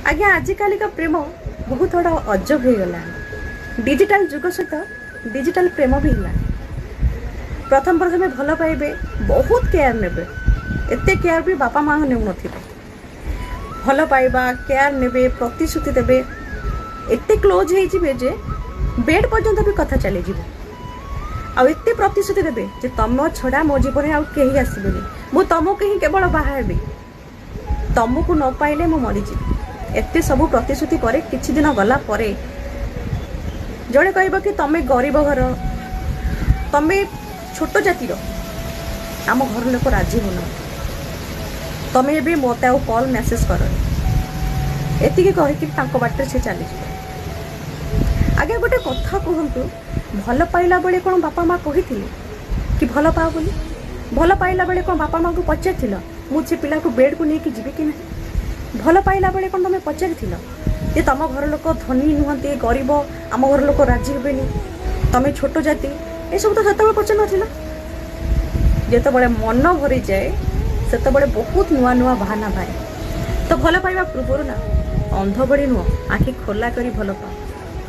ଆଜ୍ଞା, ଆଜିକାଲିକା ପ୍ରେମ ବହୁତ ବଡ଼ ଅଜବ ହେଇଗଲାଣି। ଡିଜିଟାଲ ଯୁଗ ସହିତ ଡିଜିଟାଲ ପ୍ରେମ ବି ହେଲାଣି। ପ୍ରଥମେ ପ୍ରଥମେ ଭଲ ପାଇବେ, ବହୁତ କେୟାର ନେବେ, ଏତେ କେୟାର ବି ବାପା ମା ନେଉନଥିବେ। ଭଲ ପାଇବା, କେୟାର ନେବେ, ପ୍ରତିଶ୍ରୁତି ଦେବେ, ଏତେ କ୍ଲୋଜ୍ ହେଇଯିବେ ଯେ ବେଡ୍ ପର୍ଯ୍ୟନ୍ତ ବି କଥା ଚାଲିଯିବ। ଆଉ ଏତେ ପ୍ରତିଶ୍ରୁତି ଦେବେ ଯେ ତମ ଛଡ଼ା ମୋ ଜୀବନରେ ଆଉ କେହି ଆସିବେନି, ମୁଁ ତମକୁ ହିଁ କେବଳ ବାହା ହେବି, ତମକୁ ନ ପାଇଲେ ମୁଁ ମରିଯିବି। ଏତେ ସବୁ ପ୍ରତିଶ୍ରୁତି ପରେ କିଛି ଦିନ ଗଲା ପରେ ଜଣେ କହିବ କି ତମେ ଗରିବ ଘର, ତମେ ଛୋଟ ଜାତିର, ଆମ ଘର ଲୋକ ରାଜି ହେଉନାହାନ୍ତି, ତମେ ଏବେ ମୋତେ ଆଉ କଲ୍ ମେସେଜ କରନି। ଏତିକି କହିକି ତାଙ୍କ ବାଟରେ ସେ ଚାଲିଯିବ। ଆଜ୍ଞା, ଗୋଟେ କଥା କୁହନ୍ତୁ, ଭଲ ପାଇଲା ବେଳେ କ'ଣ ବାପା ମା କହିଥିଲେ କି ଭଲ ପାଅ ବୋଲି? ଭଲ ପାଇଲା ବେଳେ କ'ଣ ବାପା ମାଙ୍କୁ ପଚାରିଥିଲ, ମୁଁ ସେ ପିଲାକୁ ବେଡ଼୍କୁ ନେଇକି ଯିବି କି ନାହିଁ? ଭଲ ପାଇଲା ବେଳେ କ'ଣ ତମେ ପଚାରିଥିଲ ଯେ ତମ ଘର ଲୋକ ଧନୀ ନୁହନ୍ତି, ଗରିବ, ଆମ ଘର ଲୋକ ରାଜି ହେବେନି, ତମେ ଛୋଟ ଜାତି? ଏସବୁ ତ ସେତେବେଳେ ପଚାରୁନଥିଲ। ଯେତେବେଳେ ମନ ଭରିଯାଏ, ସେତେବେଳେ ବହୁତ ନୂଆ ନୂଆ ବାହାନା ବାହାରେ। ତ ଭଲ ପାଇବା ପୂର୍ବରୁ ନା ଅନ୍ଧ ଭଳି ନୁହଁ, ଆଖି ଖୋଲା କରି ଭଲ ପାଅ।